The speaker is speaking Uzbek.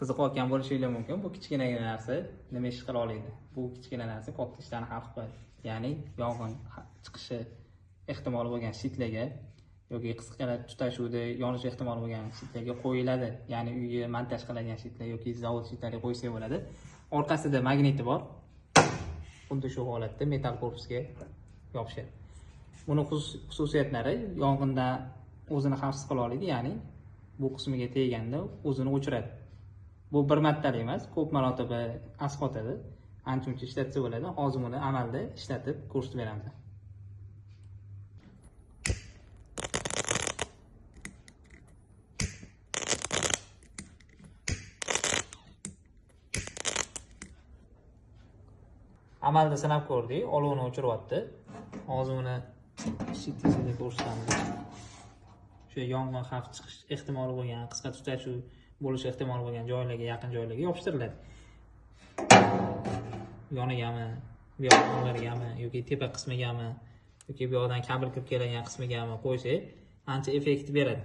Qiziqayotgan bo'lishinglar mumkin. Bu kichkinagina narsa nima ish qila oladi? Bu kichkina narsa katta ishlarni hal qilib qo'yadi. Ya'ni yong'in chiqishi ehtimoli bo'lgan shitlarga yoki qisqa tutashuvda yonish ehtimoli bo'lgan shitlarga qo'yiladi. Ya'ni uyga montaj qilingan shitlar yoki zavod shitlariga qo'ysak bo'ladi. Orqasida magniti bor. Xuddi shu holatda metal korpusga yopishadi. Buni xususiyatlari yong'indan o'zini xavfsiz qila oladi, ya'ni bu qismiga teganda o'zini o'chiradi. Bu bir martalik emas, ko'p marotaba asqotadi. Ancha-muncha ishlatsa bo'ladi. Hozir buni amalda ishlatib ko'rsatib beramiz. Amalda sinab ko'rdik, olovni o'chiryapti. Hozir uni shit ichida ko'rsatamiz. O'sha yong'in xavf chiqish ehtimoli bo'lgan, qisqa tutashuv bo'lishi ehtimoli bo'lgan joylarga, yaqin joylarga yopishtiriladi. Yonigami, bu yoqlargami yoki tepa qismigami yoki bu yoqdan kabel kirib keladigan qismigami qo'ysak, ancha effekt beradi.